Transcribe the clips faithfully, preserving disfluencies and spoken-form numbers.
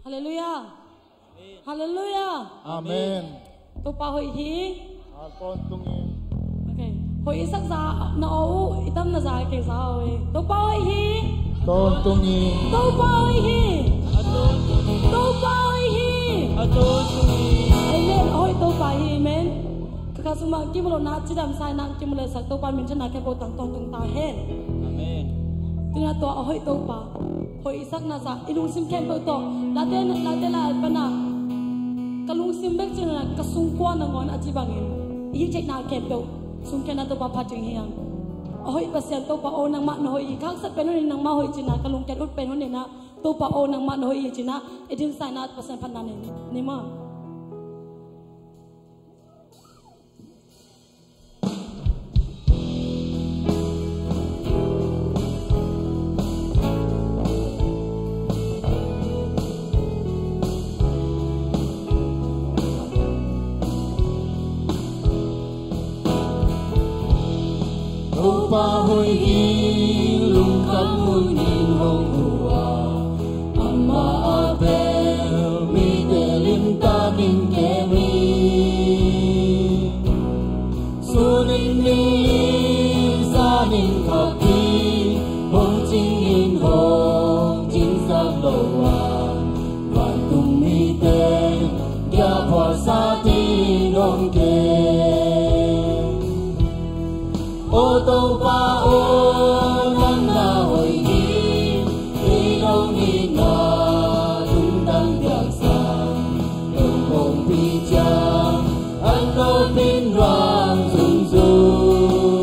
Halleluiah. Halleluiah. Amen. Topa hoih hi. A tawntung in. Okay. Hoih i sak zah na aw uh, i tam na zah kei zah aw e. Topa hoih hi. Tawntung in. Topa hoih hi. Topa hoih hi. Amen. A hoih Topa hi. Amen. Ka ka sung mah kimu lo na, cidam sa i na kimu lo sak Topa min thang na khempeuh tang tawntung ta hen. Amen. Tuna tua a hoih Topa hoih i sakna zah i lungsim khempeuh tawh, late late la pana ka lungsim bek cin na ka sungkua nangawn a ci bangin i hih theihna khempeuh sungkhenna Topa phat ding hi hang. A hoih Pasian Topa aw, nangmah na hoih hi. Ka haksat pen hun in nangmah hoih cin na, ka lungkiat ut pen hun in na Topa aw, nangmah na hoih hi cin na i dinsa i na Pasian phatna nei ni maw. Topa hoih hi, lungkham hun in hong uh a, amah a bel mite limtakin kem hi. Sun in mil hi, zan in khak hi, hong cing in hong cingsak lo a, vantung mite kiaphuasa ding hong kem. Aw Topa aw, nang na hoih hi. Kei nong itna lungtang piaksa, nong ompih ciang a nopin nuam zungzung.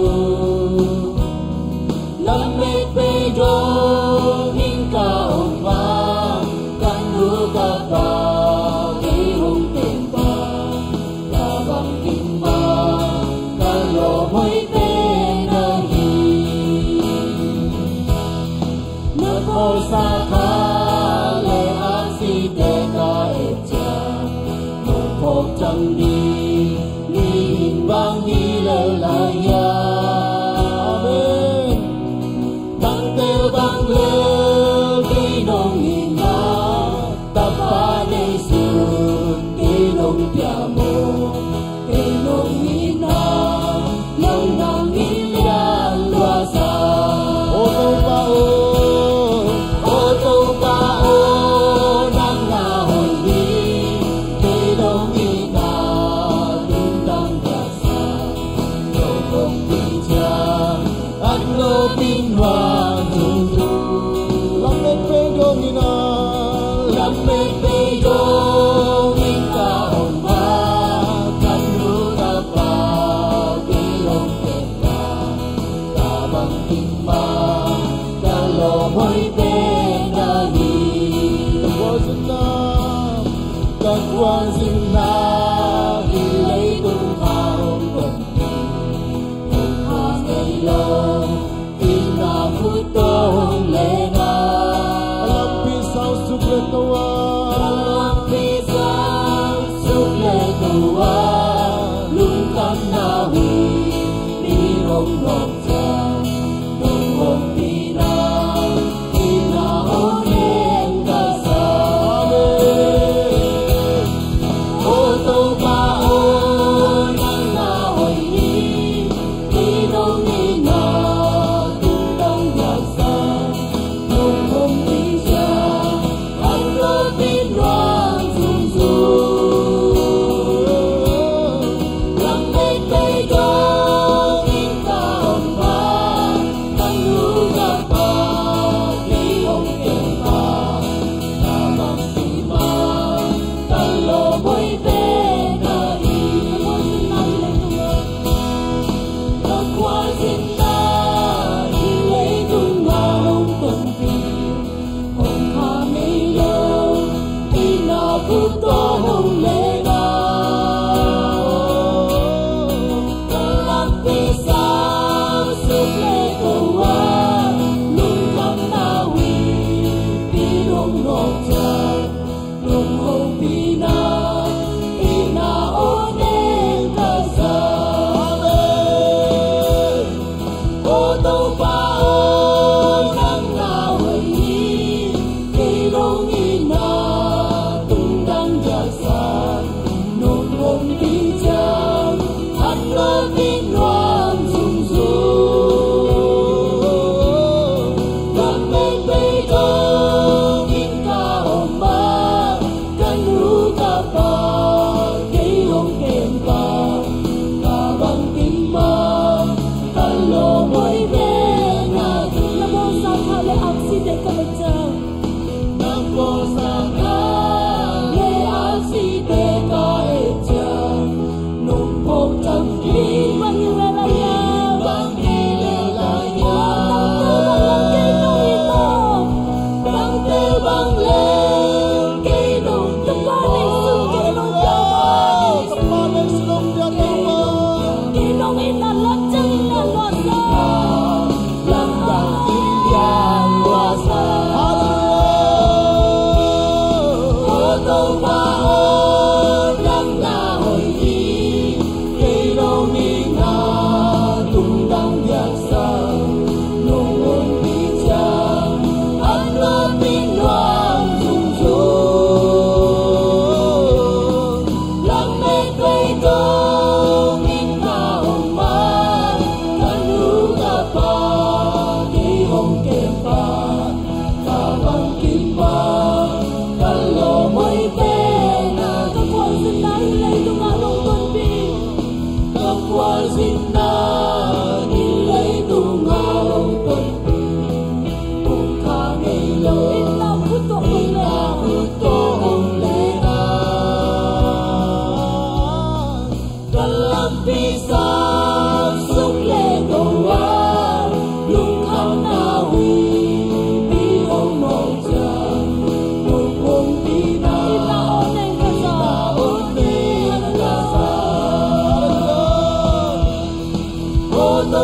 Lamet bei dongin ka om a, ka nu ka pa kei hong kem pa, ka bangkit ma ka lawm hoih pen ahi. Na pawlsa kha le aksite ka et ciang, nong phawk ciang ding mihing bang hi lel lai hiam? Amen. Tangtel bang lel kei nong itna, tapa nei sun kei nong pia maw? Kei nong itna, nang nang in lian lua sa. Aw Topa aw, aw Topa aw, nang na hoih hi. Kei nong itna lungtang piaksa, nong ompih ciang a nopin nuam zungzung. Lamet bei dongin a, lamet bei dongin ka om a, ka nu ka pa kei hong kem pa, ka bangkit ma ka lawm hoih pen ahi. Ka khualzinna, ka khualzinna hih leitung ah hong tonpih, hong kha ngei lo, itna khut tawh hong len a. A lampi sausuk le to a, a lampi sausuk le to a, lungkhamna huih mi hong nawk ciang, nong ompihna itna aw nen ka sa. Amen. Aw Topa aw, nang na hoih hi. Kei nong itna lungtang piaksa, nong ompih ciang a nopin nuam zungzung. Lamet bei dongin ka om a, ka nu ka pa kei hong kem pa, ka bangkit ma ka lawm hoih pen ahi. Ka khualzinna hih leitung ah hong tonpih, hong kha ngei lo, itna khut tawh hong len a. Ka lampi sausuk le to a, lungkhamna huih mi hong nawk ciang, nong ompihna itna aw nen ka sa. Amen. Aw Topa aw, nang na hoih hi. Kei nong itna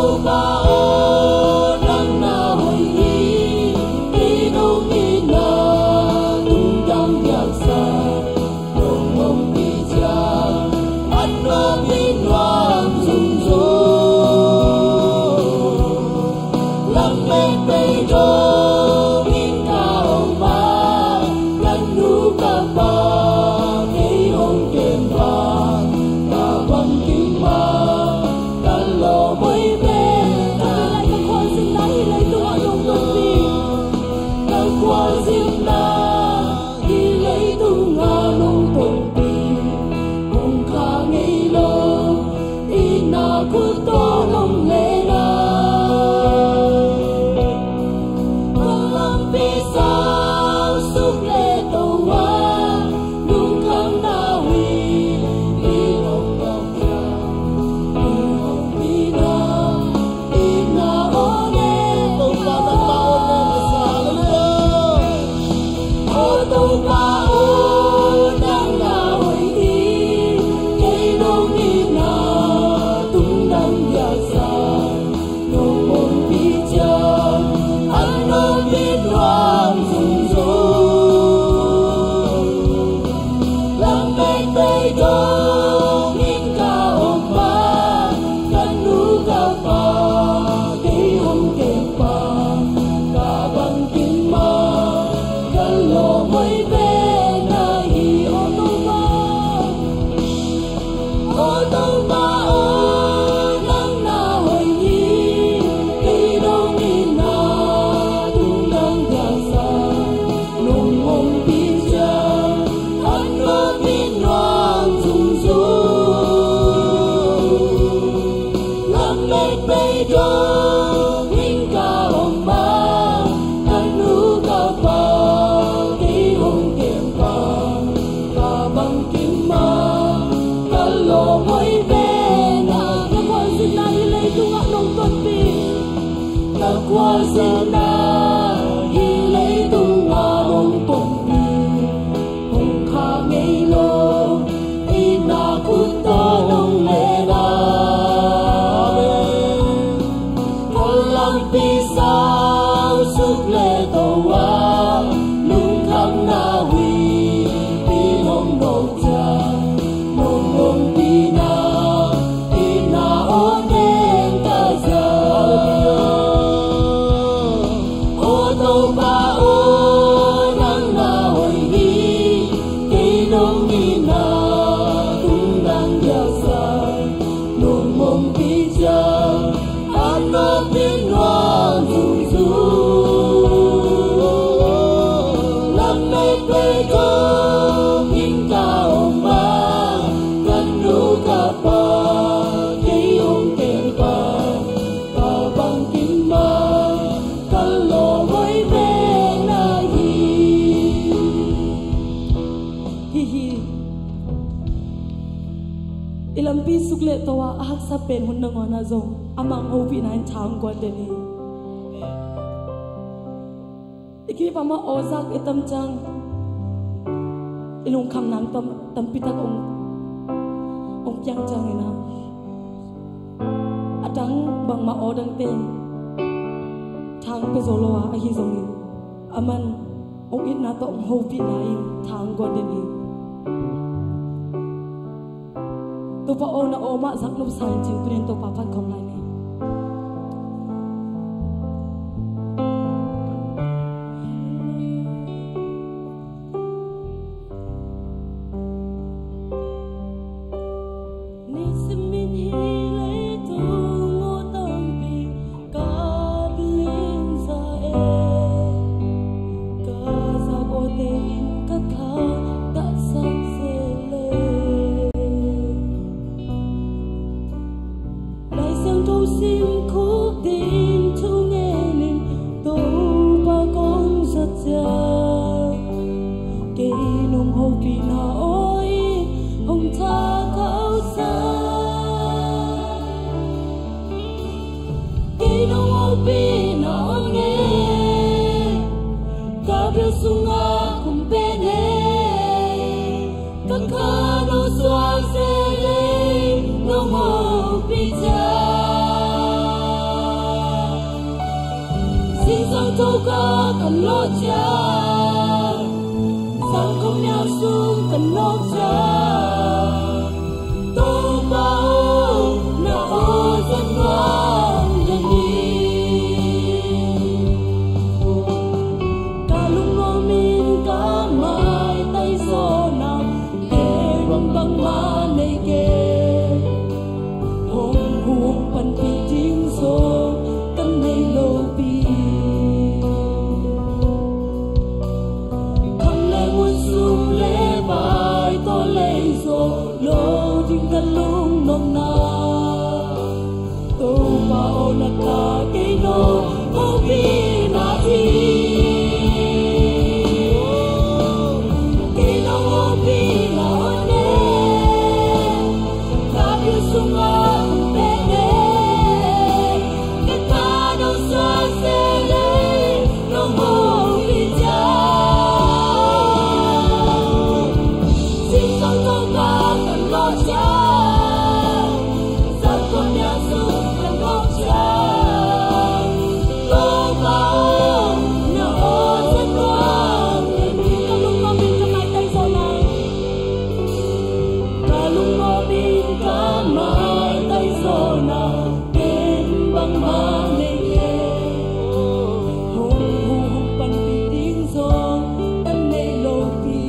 Topa aw, nang na hoih hi. Kei dong itna tungdang piaksa nong ompih ciang, an nopin nuam zungzung. Lam pekpek dongin ka om a, ka nu ka pa kei hong kem pa, ka bangkim mah ka lawm hoih pen. Ka khualzinna hih leitungah nong tonpih. Ka khualzinna hih leitungah nong tonpih. Hong khah ngei lo, itna khut tawh nong len a, ka lampi sausuk le to a, lungkhamna huih i hong dawk ciang, i hong pina, itna aw ne. Topa nangmah aw ne, ka sa. Halleluiah. Aw Topa aw, nang na hoih hi. Kei dong itna tungdang piaksa nong ompih ciang, an nopin nuam zungzung. Lam pekpek dongin ka om a, ka nu ka pa kei hong kem pa, ka bangkim mah ka lawm hoih pen ahi. Aw Topa, aw Topa aw, nang na hoih hi. Kei dong itna tungdang piaksa nong ompih ciang, an nopin nuam zungzung. Lam pekpek dongin ka om a, ka nu ka pa kei hong kem pa, ka bangkim mah ka lawm hoih pen a. Ka khualzinna hih leitungah nong tonpih. Ka khualzinna hih leitungah nong tonpih. Hong khah ngei lo, itna khut tawh nong len a. Amen. Ka lampi sausuk le to a, lungkhamna huih i hong dawk ciang, nong ompihna itna aw ne, ka sa. Aw Topa aw, nang na hoih hi. Kei dong itna tungdang piaksa nong ompih ciang, an nopin nuam zungzung. Lam pekpek dongin ka om a, ka nu ka pa kei hong kem pa, ka bangkim mah ka lawm hoih pen ahi. Hi hi. I lampi suk le to a, a haksa pen hun nangawn ah zong amah hong hopihna in tha hong guan den hi. I kipah mah aw zak i tam ciang, i lungkham nang tam, tampi tak hong, hong piang ciangin a, a dang bangmah aw dangte in tha hong pia zo lo a, ahi zongin aman hong itna tawh hong hopihna in tha hong guan den hi. Topa aw, na aw mah zak nop sa in cin, tuni in Topa phat khawm lai ni. Nisimin hih leitung aw tampi ka pilin za e, ka zak awte in ka tha ka sak se le. Lai Siangtho Sang Topa ka lawh ciang, sang khawm nial sung ka nawk ciang, Topa aw, na aw zat nuam den ni. Ka lungnuam in ka maitai zawhna, kei bang bangmah nei kei. Hong huh hong panpih ding zong ka nei lopi. Kham le ngun, sum le pai tawh lei zawh lo ding ka lungnopna. Topa aw, na ka kei nong hopih nading. Kei nong hopih na aw ne. Ka bill sungah kong pek ne. Ka ka nong suak se lei nong hopih ciang. Zingsang Topa ka lawh ciang, sang khawm nial sung ka nawk ciang, Topa aw, na aw zat nuam den ni. Ka lungnuam in ka maitai zawhna, ka lungnuam in ka maitai zawhna, kei bangmah nei kei. Hong huh hong panpih ding zong ka nei lopi.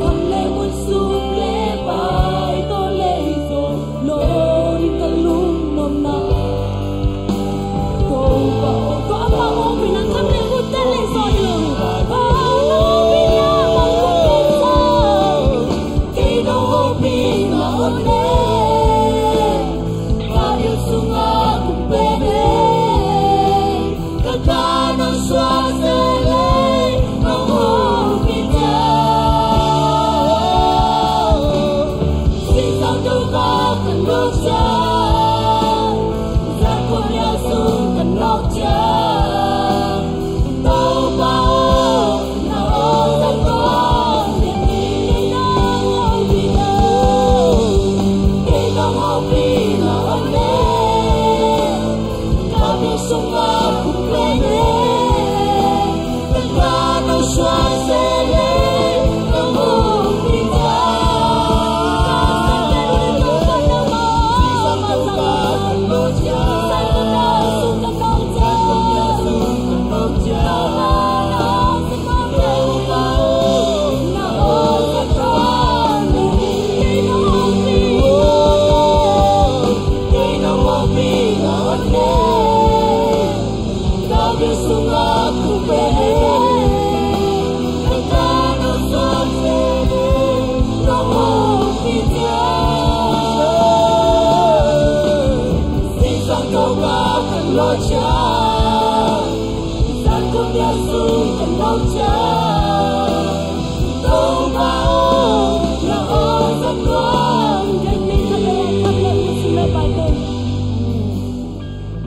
Kham le ngun, sum le pai tawh lei zawh lo ding ka lungnopna. Topa aw, Topa aw, hong hopih na, kham le ngun tawh lei zawh ding. Aw, hong hopih na, hong hopih na. Kei nong hopih na aw ne. Ka bill sungah kong pek ne. Ka ka nong suak se lei nong hopih ciang. Zingsang Topa ka lawh ciang, sang khawm nial sung ka nawk ciang, Topa aw, na aw zat nuam den ni. Kei nong hopih na aw ne. Ka bill sungah kong pek ne. Ka ka nong suak se lei nong hopih ciang.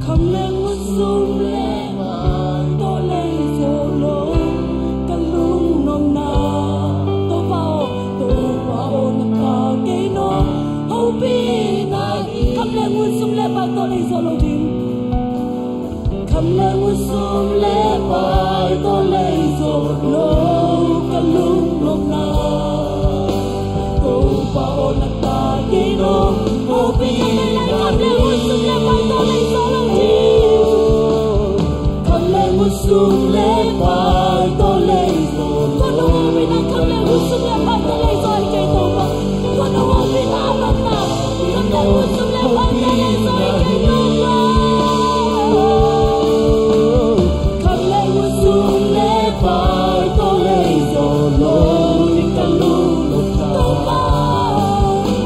Kham le ngun, sum le pai tawh lei zawh lo ka lungnopna. Topa aw, Topa aw, na ka kei nong hopih na. Kham le ngun, sum le pai tawh lei zawh lo ding. Kham le ngun, sum le pai tawh lei zawh lo ka lungnopna. Topa aw, na ka kei nong hopih na. Kham le ngun, sum le pai tawh lei zawh lo ding. Kham le ngun, sum le pai tawh lei zawh. Kua nong hopih na, kham le ngun, sum le pai tawh lei zawh hi kei Topa. Kua nong hopih na, a nopna. Kham le ngun, sum le pai tawh lei zawh hi kei Topa. Kham le ngun, sum le pai tawh lei zawh lo ding ka lungnopna. Topa,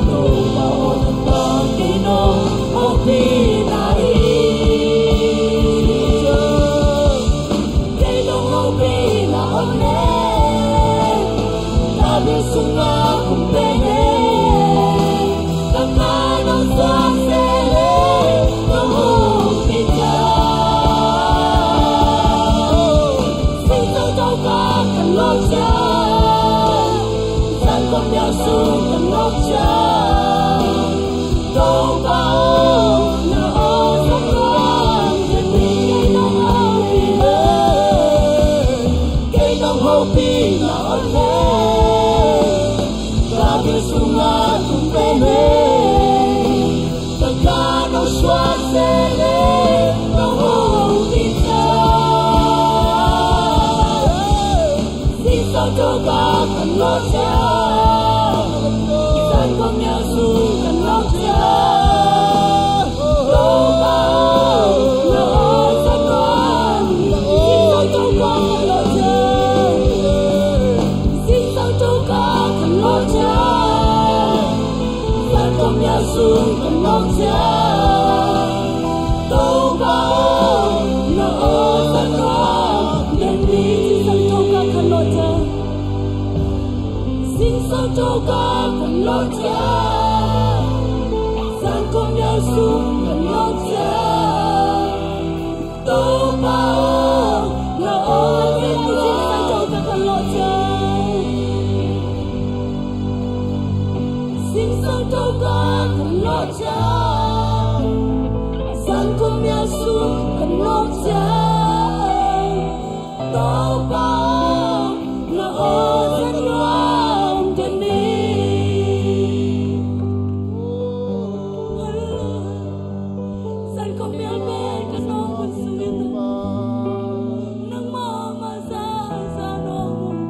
Topa aw, Sung ka nawh ciang, Topa aw, na aw ciang, Topa ka nawh ciang. Singsang Topa ka nawh ciang, Zangkong mial sung ka nawh ciang, Topa aw, na aw ciang nuam den ni. Zangkong mial pen ka nawh hun sung in, nangmah mah zang zang nuam.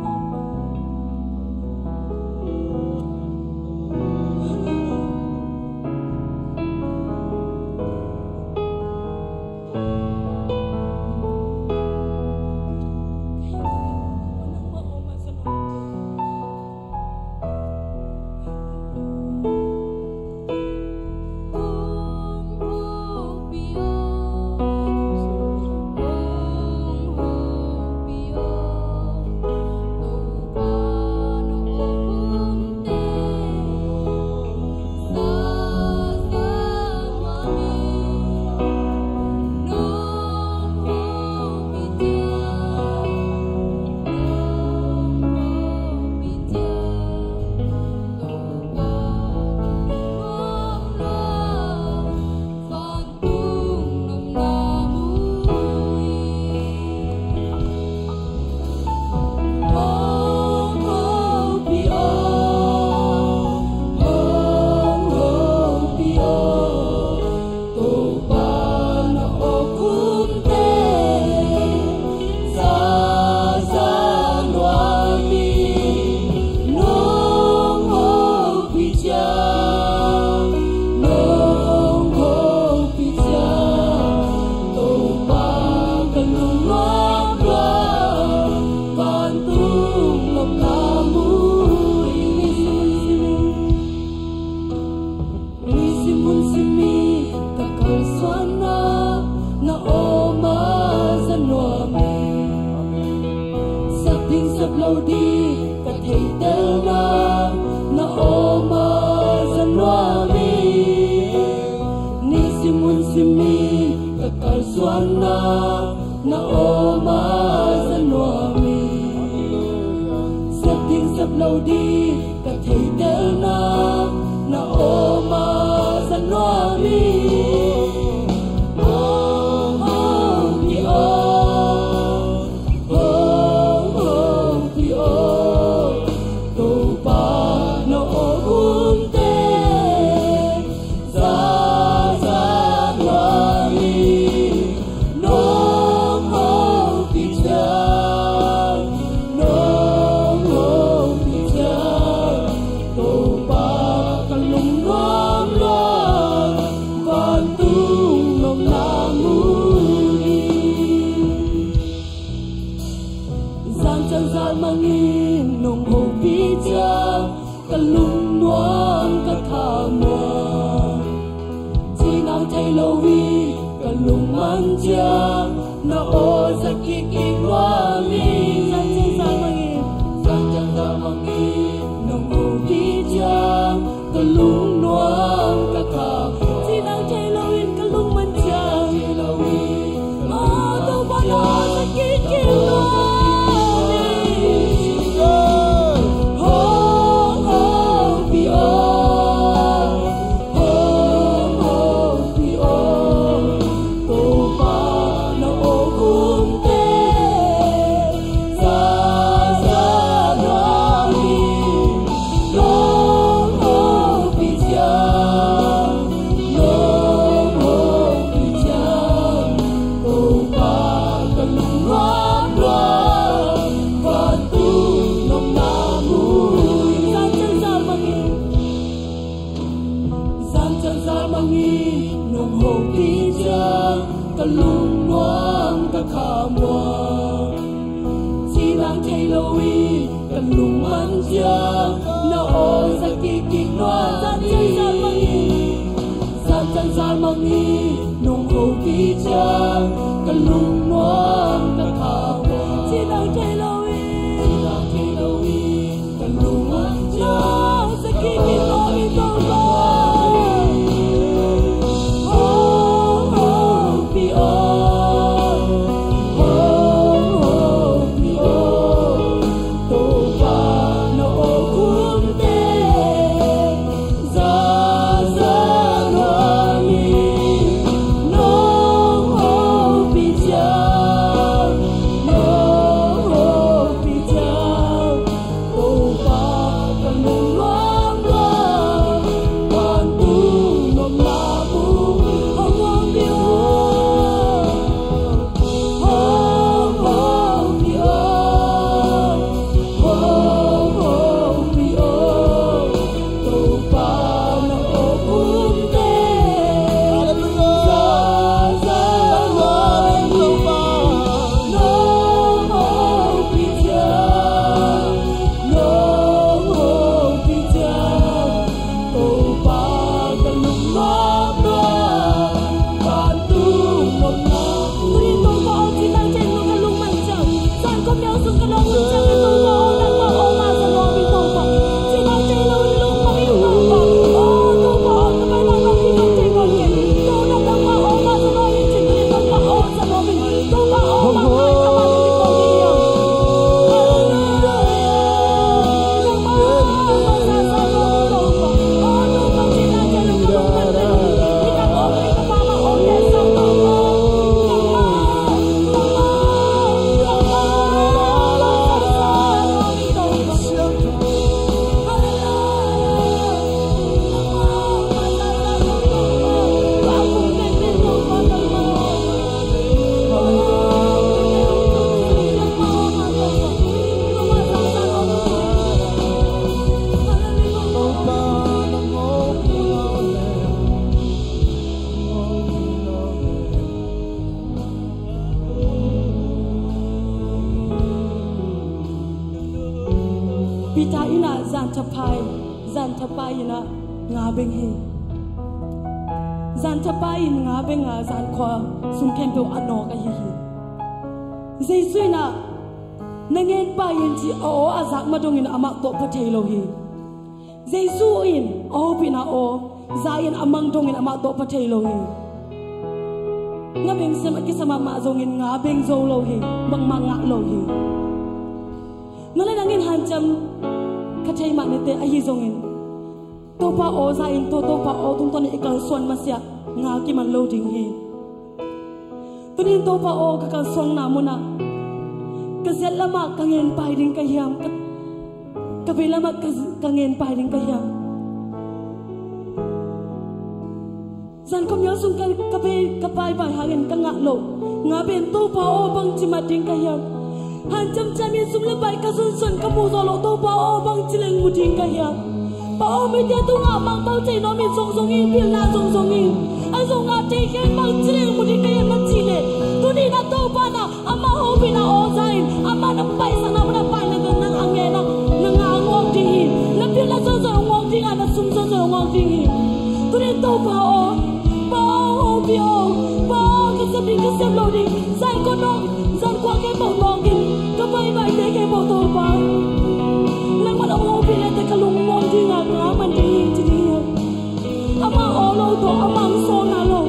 Nisim hun sim mi ka kalsuanna, na aw mah za nuam hi. Sep ding sep lo ding ka theihtelna, na aw mah za nuam hi. Nisim hun sim mi ka kalsuanna, na aw mah za nuam hi. Sep ding sep lo ding ka theihtelna, na aw mah za nuam hi. Hong hong pi aw, hong hong pi aw, Topa na aw hun teng za za nuam hi. Nong hong pi ciang, nong hong pi ciang, Topa ka lungnuam lua, vantung nong na mu hi. Zan ciang zan mang in nong hong pi ciang, ka lungnuam ka thamuang. Cinang thei lo in ka lungman ciang, na aw za kik kik nuam hi. Zan ciang zan mang in, zan ciang zan mang in nong hong pi ciang, ka lungnuam ka thamuang. Cinang thei lo in ka lungman ciang, thei lo in Nong hong pi ciang, nong hong pi ciang, Topa ka lungnuam lua, vantung nong na mu hi. Zan ciang zan mang in, zan ciang zan mang in nong hong pi ciang, ka lungnuam ka thamuang. Cinang thei lo in ka lungman ciang, na aw za kik kik nuam. Zan ciang zan mang in, zan ciang zan mang in nong hong pi ciang, ka lungnuam ka thamuang. Cinang thei lo in, cinang thei lo in ka lungman ciang, za kik kik nuam hi Topa. Piter in ah zan thapai, zan thapai in ah nga beng hi. Zan thapai in nga beng a zan khua sung khempeuh a nawk ahi hi. Jesu in ah na ngen pai in ci a aw a zak ma dongin amah tawh pha thei lo hi. Jesu in a hopihna aw za in a mang dongin amah tawh pha thei lo hi. Nga beng sem a kisa mahmah zongin nga beng zo lo hi. Bangmah ngah lo hi. Nang le nang in hanciam kha thei mah nite ahi zongin Topa aw za in tua Topa aw tungtawn in i kalsuan masiah nga kiman lo ding hi. Tunin Topa aw ka kalsuanna munah ka ziat lamah ka ngen pai ding ka hiam, ka, ka vei lamah ka, ka ngen pai ding ka hiam. Zan khawm nial sung ka, ka vei ka paipai hangin ka ngah loh. Nga ben Topa aw bangci mat ding ka hiam. Hanciam ciamin sum le pai ka sunsuan ka muh zawh loh Topa aw bangci leng mu ding ka hiam. Pa aw mite tungah mangpau thei nuam in zongzong in pilna zongzong in. Ahi zongin a thei kei bangci leng mu ding ka hiam na cih leh. Tuni na Topa na Amah hopihna aw za in, amah na paisakna munah pai na nang a ngen a, na nga a ngawk ding hi. Na pilna zawzaw a ngawk ding a, na sum zawzaw a ngawk ding hi. Tunin Topa aw, Pa aw hopih aw, Pa aw ka sep ding ka sep lo ding, zan kua nawk, zan kua kei bawh nawk in, ka paipai te kei bawh Topa. Nangmah na hopih leh te ka lung ngawk ding a, nga man ding hi ci ding hi. Amah aw lo tawh, amah sawlna lo,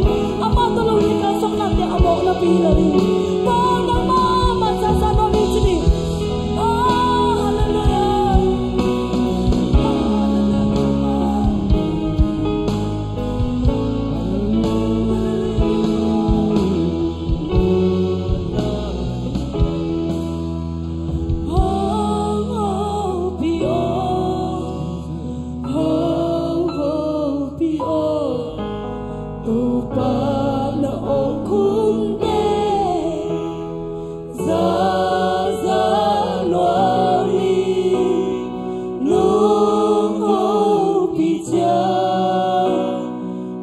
amah tawh lo hi ka sawlnate a mawh napi lo hi. Pa nangmah mah zahzah nuam hi ci ni. Ah, hallelujah. Hong hopih aw. Hong hopih aw, Topa na awng khumte. Zahzah nuam in nong hopih ciang,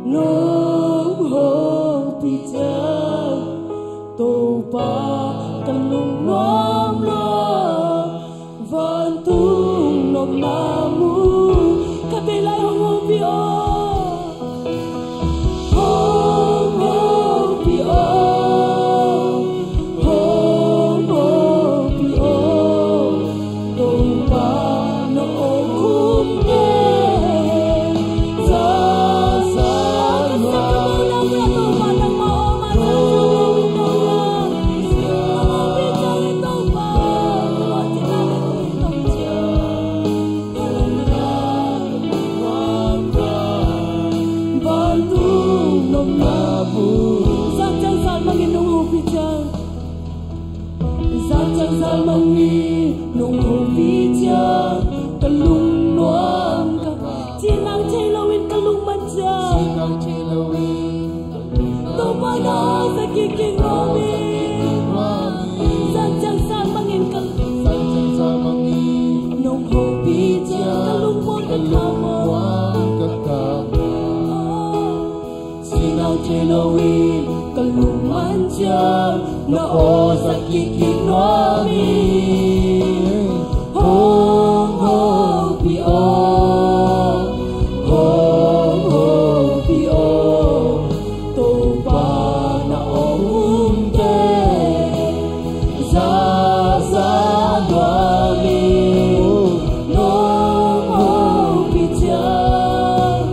nong hopih ciang, Topa ka lungnuam lua. Vantung nopna mu. Ka bei lai hong hopih aw. Hong hopih aw. Hong hopih aw. Topa na awng khumte. Za, za, Topa nangmah aw, ma, za, za, Topa. Hong hopih ciang Topa. Zan ciang zan mangin nong hopih ciang. Zan ciang zan mangin nong hopih ciang. Ka lungnuam ka. Cinang thei loin ka lungman ciang. Cinang thei loin Topa na za kik kik nuam in. Zan ciang zan mangin ka, zan ciang zan mangin nong hopih ciang ka lungmuang ka khamawh. Cinang thei loin ka lungman ciang na aw za kik kik nuam in. Hong hopih aw. Hong hopih aw. Topa na awng khumte. Za, za, nuam in. Nong hopih ciang.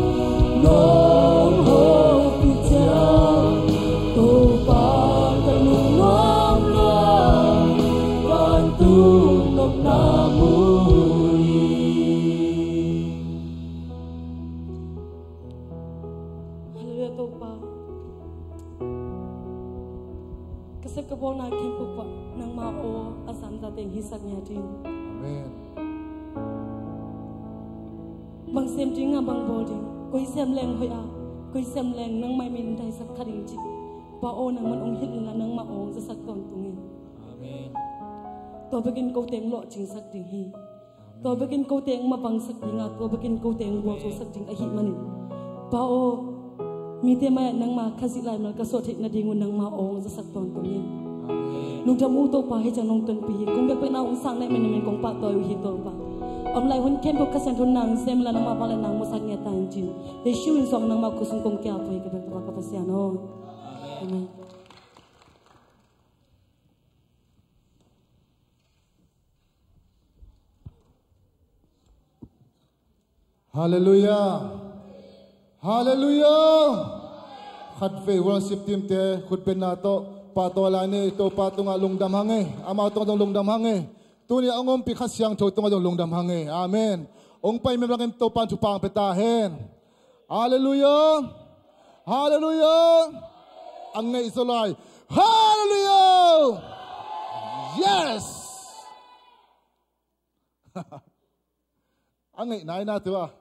Nong hopih ciang. Topa ka lungnuam lua. Vantung nopna mu hi. Hallelujah, Topa. Ka sep ka bawlna khempeuh pah nangma aw a zan zateng hisak ngiat in. Amen. Bang sem ding a bang bawl ding, koi sem leng hoih a, koi sem leng nangmah min daisak kha ding cih. Pa aw nangman hong hilh in la nangmah aw hong zasak tawntung in. Amen. Tua bekin kote hong lawhcingsak ding hi. Tua bekin kote hong mabangsak ding a, tua bekin kote hong gualzosak ding ahih manin, Pa aw, mite mai-ah nangma Khazih laimal ka suah theih nadingun nangma aw hong zasak tawntung in. Amen. Lungdam uh Topa, hih ciang nong tonpih hi. Kong biakpiakna hong sang naih manin kong pahtawi uh hi Topa. Om lai hun khempeuh ka Siangtho nang sem la nangmah bang le nang musak nge ta in cin. Jesu in suang nangmah khut sung kong kia pui ka bek Topa ka Pasian aw. Amen. Halleluiah. Halleluiah. Khatvei worship team te khutbenna tawh pahtawi lai ni. Topa tungah lungdam hang e. Amau tungah zong lungdam hang e. Tuni a hong ompih Kha Siangtho tungah zong lungdam hang e. Amen. Hong pai mem lakin Topa in thupha hong pia ta hen. Halleluiah. Halleluiah. A ngeih zaw lai. Halleluiah. Yes. A ngeih nai na tua.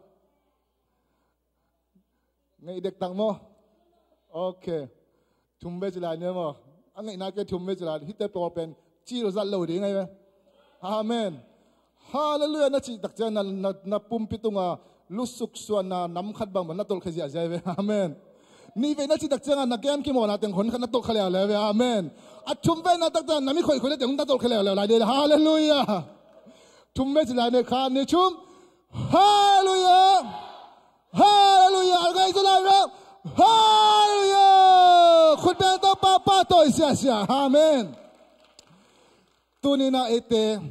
Ngeih dektak maw? Ok. Thum ve ci lai ni maw? A ngeih nai kei thum ve ci lai. Hihte pawl pen ci lo zat lo ding ngai ve. Amen. Halleluiah. Na cih tak ciang na, na, na pumpi tunga lusuk suanna nam khat bang bang na tolh khia ziahziah ve. Amen. Nih vei na cih tak cianga na gen kimawlna teng hon khat na tolh khia leuleu ve. Amen. A thum vei na tak cianga na mi khoihkhoih na teng na tolh khia leuleu lai ding. Halleluiah. Thum vei ci lai ni, khat nih thum. Halleluiah. Halleluiah. A ngeih zaw lai ve. Halleluiah. Khutbeng Topa pahtawi siasia. Amen. Tuni na eite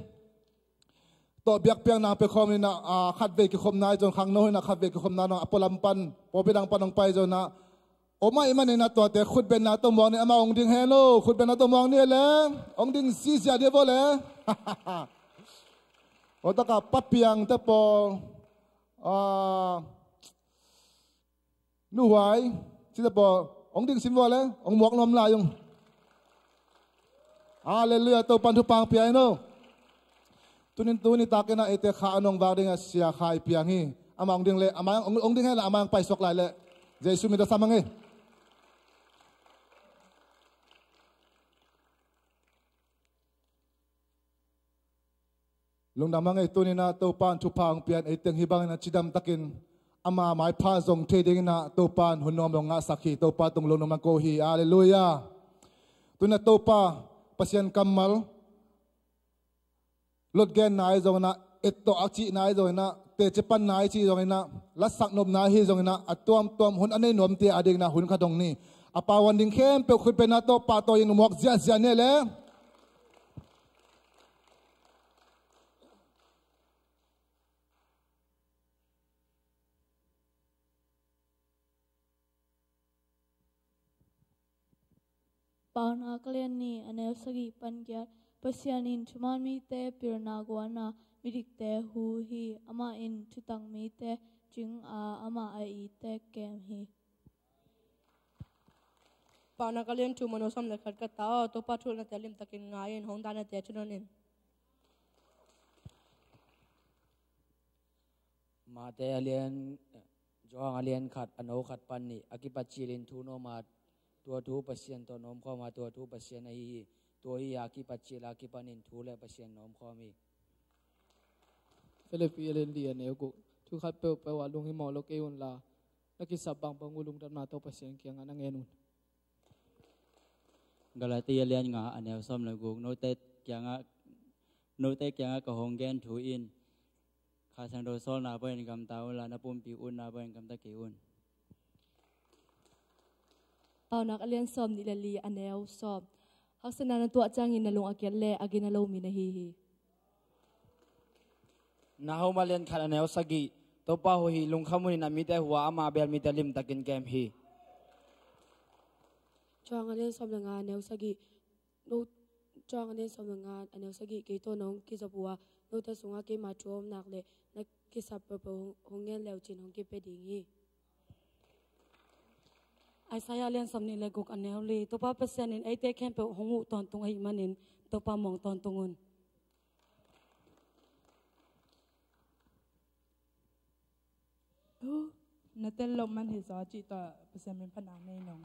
tawh biakpiakna pia khawm inah, ah, khatvei kikhopna i zon khangno inah khatvei kikhopna nong a pualam pan pawlpi dang pan nong pai zonah om ahih maninah tuate khutbenna tawh muang ni. Amah hong ding hen lo, khutbenna tawh muang ni le hong ding zizia dih vaw le. Aw taka Pa Piang te pawl, ah, Nu Huai, cite pawl hong ding sim vua le hong muak nuam lai ung. Halleluiah, Topan thupha hong pia in aw. Tunin tuni takin ah eite kha a nong vak dingah Sia Khai Piang hi. Amah hong ding le, amah hong, hong ding hen la amah hong paisuak lai le. Jesu min tawh sam hang hi. Lungdam hang ei. Tuninah Topan thupha hong pian ei teng hih banginah cidamtakin ama maipha zong thei dinginah Topan hun nuam zong ngahsak hi. Topa tung lungdam hang ko hi. Halleluiah. Tuninah Topa Pasian kammal lotgenna ahi zonginah, ettawh a cihna ahi zonginah, teci panna ahi cih zonginah, lasak nopna ahi zonginah, a tuamtuam hun a nei nuamte adinginah hun khat hong ni. A pauan ding khempeuh khutbenna tawh pahtawi in muak ziahziah ni le. Paunak a lian nih a neu sagih pan giat. Pasian in thuman mite pilna gualna, midikte hu hi. Amah in thutak mite cing a, amah a itte kem hi. Paunak a lian thum a neu sawm le khat ka ta aw, Topa thuhilhnate limtakin ngai in, hong danate thunon in. Mate a lian, Johan a lian khat a neu khat pan nih. A kipat cilin thu nuam a, tua thu Pasian tawh nuam khawm a, tua thu Pasian ahi hi. Tua hi a kipat cil a kipanin thu le Pasian nuam khawm hi. Filipi a lian li a neu guk. Thu khat peuhpeuh ah lunghimawh lo kei unla, na kisap bangbang uh lungdamna tawh Pasian kiangah na ngen un. Galati a lian nga a neu sawm le guk. Note kiangah, note kiangah ka hong gen thu in Kha Siangtho sawlna bangin gamta unla, na pumpi utna bangin gamta kei un. Paunak a lian sawm nih le li a neu sawm. Haksatna na tuah ciangin na lung a kiat le a gina lo mi na hi hi. Nahum a lian khat a neu sagih. Topa huh hi, lungkham un in a mite huh a, ama bel mite limtakin kem hi. Johan a lian sawm le nga a neu sagih. No, Johan a lian sawm le nga a neu sagih. Kei tawh nong kizop uh a, note sungah keima thu a om nak le na kisap peuhpeuh hong, hong ngen leucin hong kipia ding hi. Isaiah a lian sawm nih le guk a neu li. Topa Pasian in eite khempeuh hong huh tawntung ahih manin Topa muang tawntung un. Na tel loh man hi zaw cih tawh Pasian min phatna nei nong.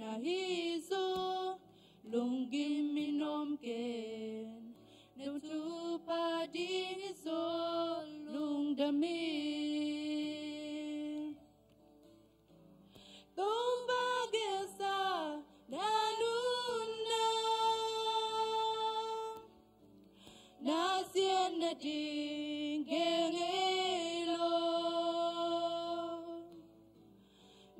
Ahi zong lunggim in om ken, na thupha ding hi zong lungdam hi. Topa gelsa na nunna, na siatna ding gel ngei lo.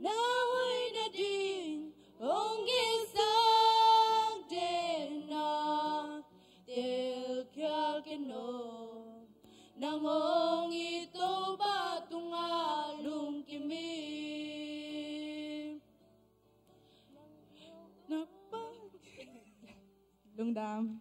Na hoihna ding hong gelsak den a, telkhial ken aw. Nang hong it Topa tungah lungkim hi. Na pa, lungdam.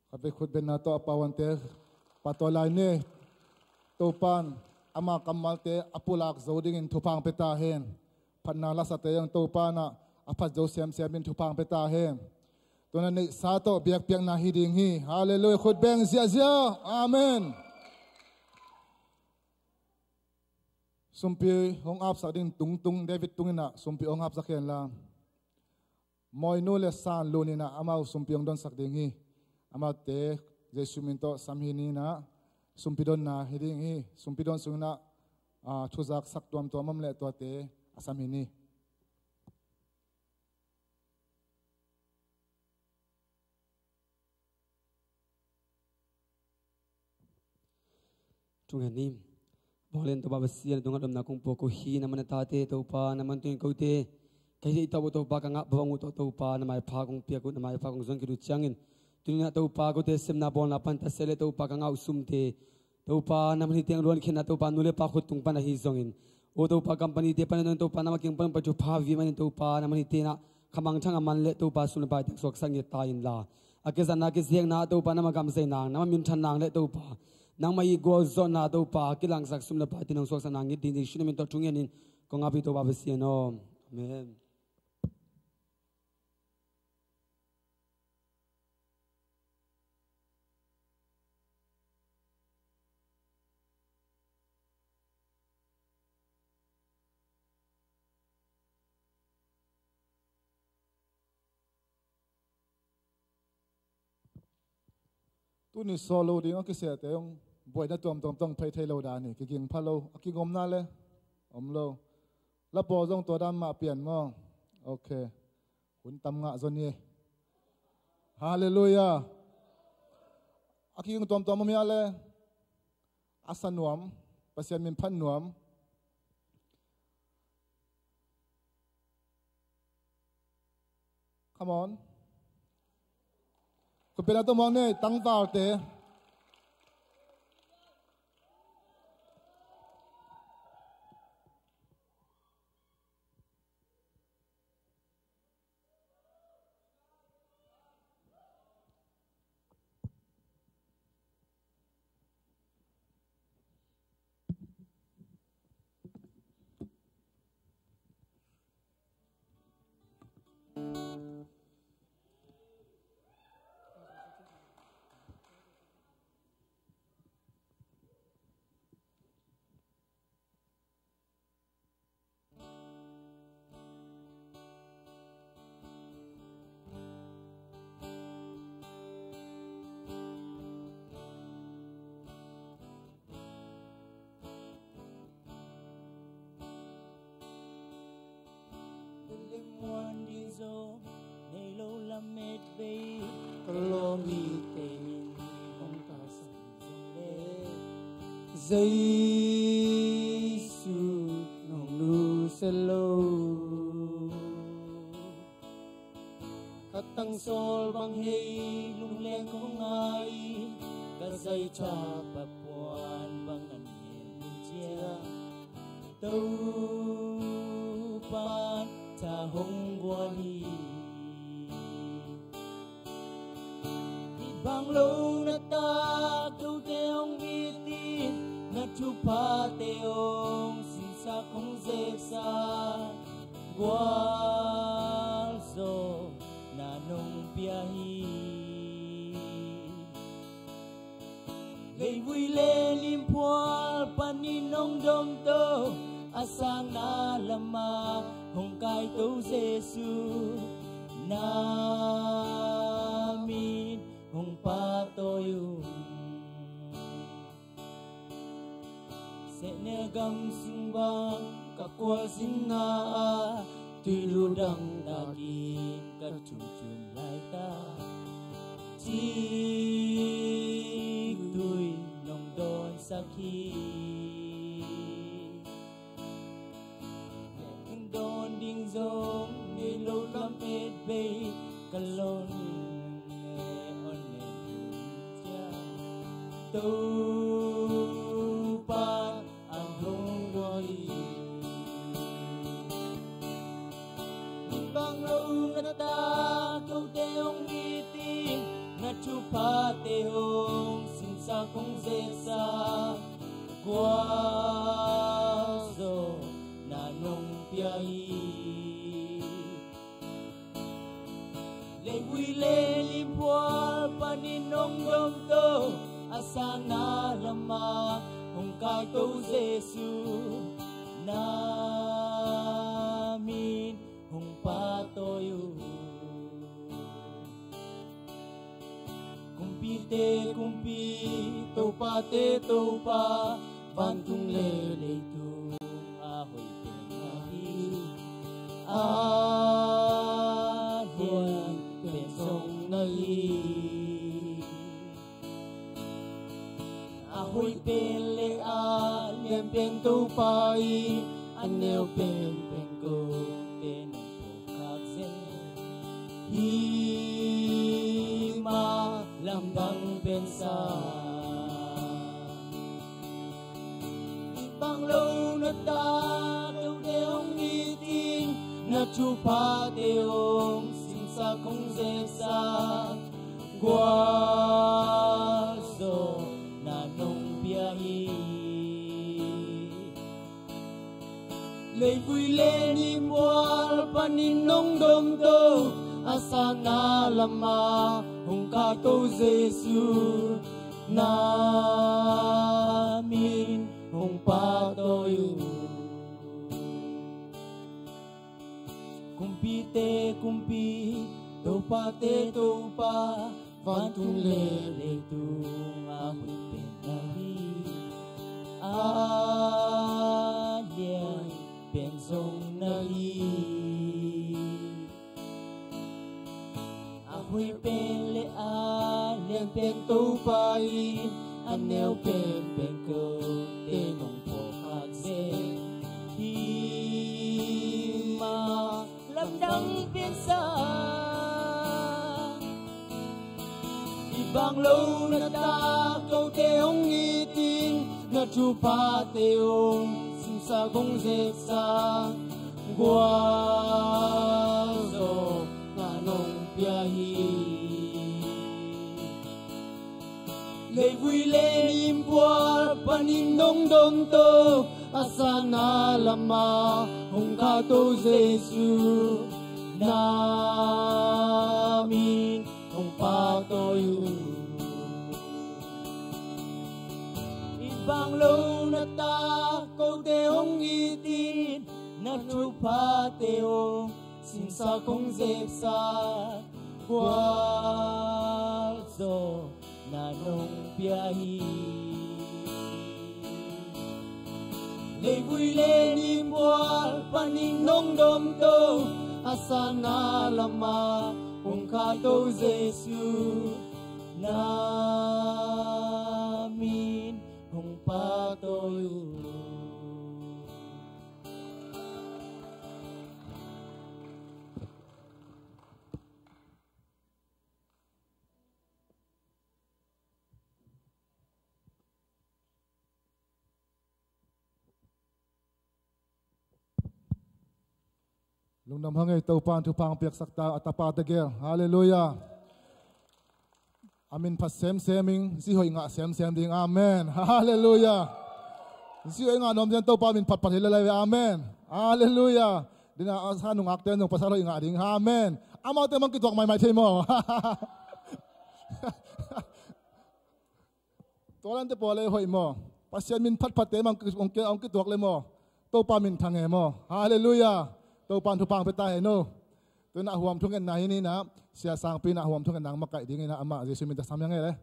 Khatvei khutbenna tawh a pau ante, pa tawh lai ni. Topa'n ama kammalte a pulak zo dingin thupha hong pia ta hen. Phatna lasate zong Topa'n a phat zo semsem in thupha hong pia ta hen. Tuna neihsa tawh biakpiakna hi ding hi. Halleluiah. Khutbeng ziahziah. Amen. Sumpi hong apsak ding tungtung, David tung in a sumpi hong apsak hen la. Mawinu le Sanlun in a amau sumpi hong donsak ding hi. Amaute Jesu min tawh sam hi ni in a, sumpi donna hi ding hi. Sumpi don sung in a, a, thuzak sak tuamtuam om leh tuate a sam hi ni. Thungen ni. Vanglian Topa Pasian, tungah domna kong puak uh hi. Na man a tate Topa, na man tungin kote ka hi tawh uh Topa, ka ngah bawng uh tawh Topa, na maipha kong piak uh, na maipha kong zon khit uh ciangin, tuni-in ah Topa, kote sepna bawlna pan ta se leh Topa, ka ngah uh sumte Topa, na man hi teng luankhiatna Topa, nu le pa khut tung pan ahi zongin, aw Topa, company te pan a nong Topa, na ma kiang pan pai thupha vive manin Topa, na man hi teng ah khamangthang a man leh Topa, sum le pai teng suaksak ngiat ta inla, a kizatna kizekna Topa, na ma gamzai nang, na ma minthan nang leh Topa, nangmah i gualzawhna Topa, kilangsak sum le pai teng nong suaksak nang ngiat ding Jesu min tawh thungen in kong ap hi Topa Pasian aw. Amen. Tuni sawl lo ding a kisiate hong buaina tuamtuam tawh phei thei lo dan hi. Kiging pha lo, a kigawmna le om lo. La pawl zong tua dan mah pian maw? Ok. Hun tam ngah zaw ni. Halleluiah. A kiging tuamtuam om hia le, a sa nuam, Pasian min phat nuam. Come on. Khutbeng a tawh muang ni, tangvalte. Lungmuan ding zong nei lo lamet vei, ka lawm mite in hong taisan zong le, Jesu nong nusia lo. Ka tangsawl bang hei lungleng kong ngai, ka zaitha papuan bang an ngen cia, Topa'n tha hong guan hi. Hih bang lo na Tak tote hong it in, na thuphate hong sinsak hong zeksa, gualzawhna nong pia hi. Leivui le limphual panin hong domto, a sangna lama hong kaito Jesu, na min hong pahtawi un. Sehnel gam sung bang ka kualzinna ah, tuilu dangdakin ka thutun laitak, ciktui nong dawnsak hi. Dawn ding zong nei lo, lamet bei ka lon ne, on ne cia, Topa a hong guai. Bang lo na tak tote hong it in, na thuphate hong sinsak hong zeksa, gualzawhna nong pia hi. Leivui le limphual panin hong domto, a sangna lama hong kaito Jesu, na min hong pahtawi un. Kumpite Kumpi, Topate Topa, vantung le leitung a hoih pen na hi, a lian pen zong na hi. A hoih pen le a lian pen Topa in, a neu pen pen kote nong phawk khak zen. Hih mah lamdang pen sa, bang lo na tak tote hong it in, na thuphate hong sinsak hong zeksa, gualzawhna nong pia hi. Leivui le limphual panin hong domto, a sangna lama hong kaito Jesu, na min hong pahtawi un. Kumpite Kumpi, Topate Topa, vantung le leitung a hoih pen na hi, a lian pen zong na hi. A hoih pen le a lian pen Topa in, a neu pen pen kote nong phawk khak zen. Hih mah lamdang pen sa, bang lo na tak tote hong it in, na thuphate hong sinsak hong zeksa, gualzawhna nong pia hi. Leivui le limphual panin hong domto, a sangna lama hong kaito Jesu, na min hong pahtawi un. Bang lo na tak kote hong it in, na thuphate hong sinsak hong zeksa, gualzawhna nong pia hi. Leivui le limphual panin hong domto, a sangna lama hong kaito Jesu, na min hong pahtawi un. Lungdam hang ei, Topa'n thupha hong piaksak ta, a tapa tegel. Halleluiah. A min phat semsem ing, zi hoih ngah semsem ding. Amen. Halleluiah. Zi hoih ngah nuam ciang Topa min phatphat hi lel lai ve. Amen. Halleluiah. Dina a sa nungakte nung pasal hoih ngah ding. Amen. Amaute mah kituak maimai thei maw? Tua lante pawl ei hoih maw? Pasian min phatphatte mah hong ki-, hong ki-, hong kituak le maw? Topa min thang e maw? Halleluiah. Topa in thupha hong pia ta hen aw. Tu-in ah huam thungetna hi ni in ah, Sia Sangpi in ah huam thungetna hong makaih ding in ah, amah Jesu min tawh sam hi ing ei le.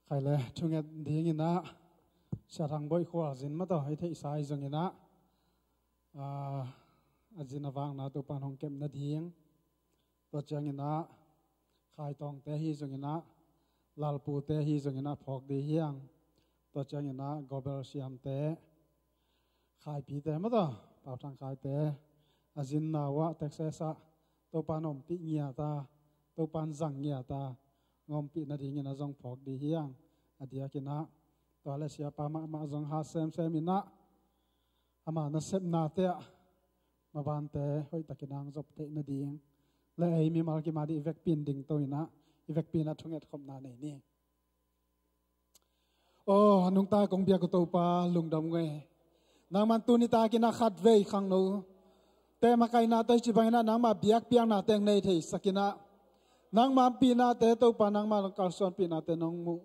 Khai le, thunget ding in ah, Sia Thang Bawi Khualzin mah tawh i theihsa hi zong in ah, aa, a zin a vakna Topa in hong kepna ding. Tua ciang in ah, Khai Tawngte hi zong in ah, Lalpute hi zong in ah phawk ding hi hang. Tua ciang in ah, Gobel Siamte, Khaipite mah tawh, Pau Thang Khaite, a zinna uh ah Texas ah, Topa in ompih ngiat a, Topa in zang ngiat a, hong ompih nading in ah zong phawk ding hi hang. A diak in ah, tua le siapa mahmah zong hat semsem in ah, ama nasepnate ah, mabante hoihtak in ah hong zop theih nading le ei mimal kim a ding i vekpi in dingto in ah, i vekpi in ah thunget khopna nei ni. Aw, a nungta kong biak uh Topa, lungdam ung ei. Nangman tuni takin ah khatvei khangno te makaihna tawh hi ci bangin ah nangma biakpiakna teng nei theisak in ah, nangma ompihnate Topa, nangma kalsuanpihnate nong muh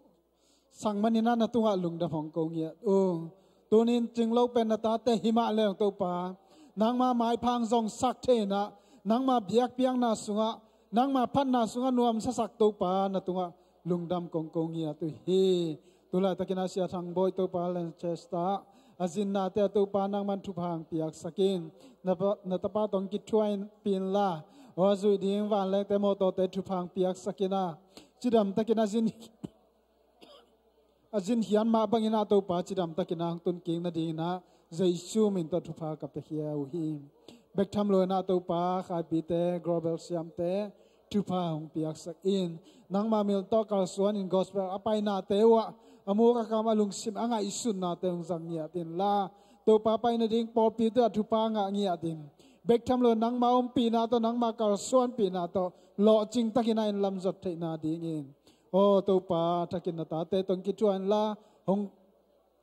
sang manin ah na tungah lungdam hong ko ngiat ung. Tunin cinglo pen na tate hi mah leng Topa, nangma maipha hong zongsak thei in ah, nangma biakpiakna sungah, nangma phatna sungah nuamsasak Topa, na tungah lungdam kong ko ngiat uh hi. Tulaitakin ah Sia Thang Bawi Topa Lancaster a zinnate ah Topa nangman thupha hong piaksak in, na pa, na tapa tawh hong kithuahpih inla, aw a zuih ding vanlengte mawtawte thupha hong piaksak in ah, cidamtakin a zin a zin hian mah bangin ah Topa cidamtakin ah hong tun kik nadingin ah Jesu min tawh thupha ka piakhia uh hi. Bek tham loin ah Topa Khaipite, Global Siamte thupha hong piaksak in. Nangma min tawh kalsuanin gospel a painate uh ah a muk a kam a lungsim a ngaihsutnate hong zang ngiat inla, Topa pai nading pawlpi tungah thupha ngah ngiat in. Bek tham loin nangma ompihna tawh nangma kalsuanpihna tawh lawhcingtakin ah inn lam zot theih nadingin, aw Topa, thakin na tate tawh hong kithuah inla, hong,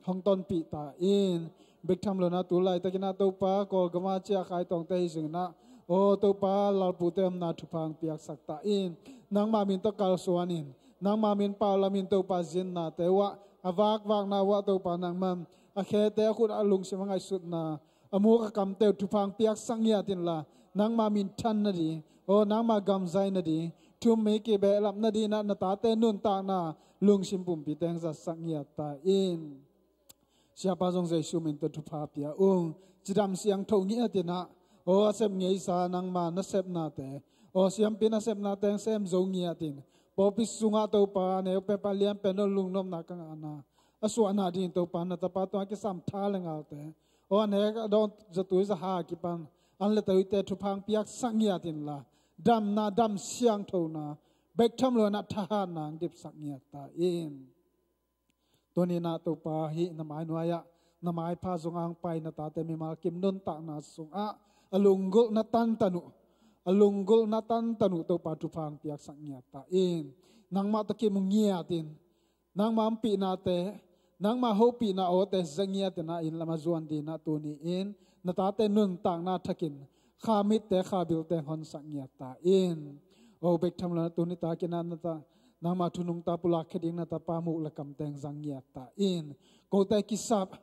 hong tonpih ta in. Bek tham loin ah tulaitakin ah Topa, Kawlgam ah ciah Khai Tawngte hi zongin ah, aw Topa, Lalpute omna thupha hong piaksak ta in. Nangma min tawh kalsuanin, nangma min paulamin Topa zinnate uh ah, a vakvakna uh ah Topa nangman a khete a khut a lungsim a ngaihsutna, a muk a kamte uh thupha hong piaksak ngiat inla, nangma min than nading, aw nangma gam zai nading, thu-um mi kibehlap nadingin ah na tate nuntakna lungsim pumpi teng zatsak ngiat ta in. Siapa zong Jesu min tawh thupha pia ung. Cidam siangtho ngiat in ah, aw a sep ngeisa nangma nasepnate, aw siampi nasepnate hong sem zo ngiat in. Pawlpi sungah Topa, neu pen pan lian pen aw lungnopna ka ngahna a suah nadingin Topa, na tapa tungah kisam tha le ngalte, aw a nek a dawn zatui zaha kipan an le tuite thupha hong piaksak ngiat inla, damna, dam siangthona, bek tham loin ah thahatna hong dipsak ngiat ta in. Tuni in ah Topa, hih na mainuai ah na maipha zong a hong pai na tate mimal kim nuntakna sungah a lunggulhna tantan uh, a lunggulhna tantan uh Topa thupha hong piaksak ngiat ta in. Nangmah tawh kimu ngiat in, nangma ompihnate, nangma hopihna awte za ngiat in ah inn lam a zuan dingin ah tuni-in na tate nuntakna thakin kha mitte kha bilte honsak ngiat ta in. Aw bek tham loin ah tuni takin ah na ta, nangma thu nungta pulakkhia ding na tapa muk le kam teng zang ngiat ta in. Kote kisap,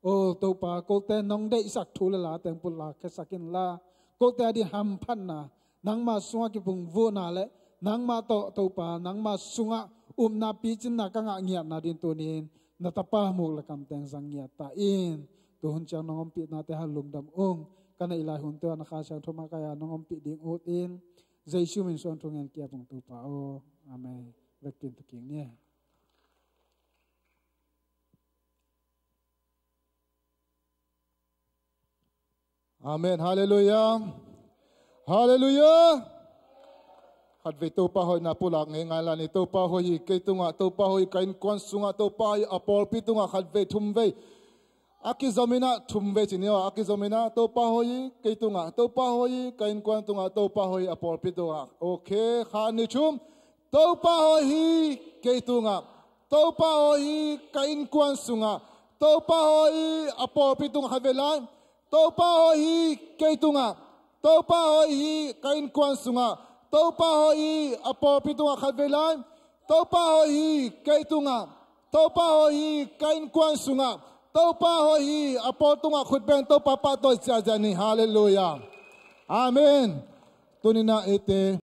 aw Topa, kote nong deihsak thu le la teng pulakkhiasak inla, kote ading hamphatna, nangma sungah kipumvuhna le nangma tawh Topa, nangma sungah upna picinna ka ngah ngiat nadingin tuni-in na tapa muk le kam teng zang ngiat ta in. Tu hun ciang nong ompihnate hang lungdam ung. Ka neih lai hunte uh ah na Kha Siangtho makaih a nong ompih ding ut in. Jesu min suang thu ngen kiap ung Topa aw. Amen. Vekpi in tu kik ni. Amen. Halleluiah. Halleluiah. Khatvei Topa hoihna pulak ngei ngai la ni. Topa hoih hi kei tungah, Topa hoih hi ka innkuan sungah, Topa hoih hi a pawlpi tungah, khatvei, thumvei. A kizomin ah thumvei ci ni aw, a kizomin ah Topa hoih hi kei tungah, Topa hoih hi ka innkuan tungah, Topa hoih hi a pawlpi tungah. Ok, khat, nih, thum. Topa hoih hi kei tungah, Topa hoih hi ka innkuan sungah, Topa hoih hi a pawlpi tungah, khatvei lai. Topa hoih hi kei tungah, Topa hoih hi ka innkuan sungah, Topa hoih hi a pawlpi tungah, khatvei lai. Topa hoih hi kei tungah, Topa hoih hi ka innkuan sungah, Topa hoih hi a pawl tungah. Khut beng, Topa pahtawi ziahziah ni. Halleluiah. Amen. Tuni-in ah eite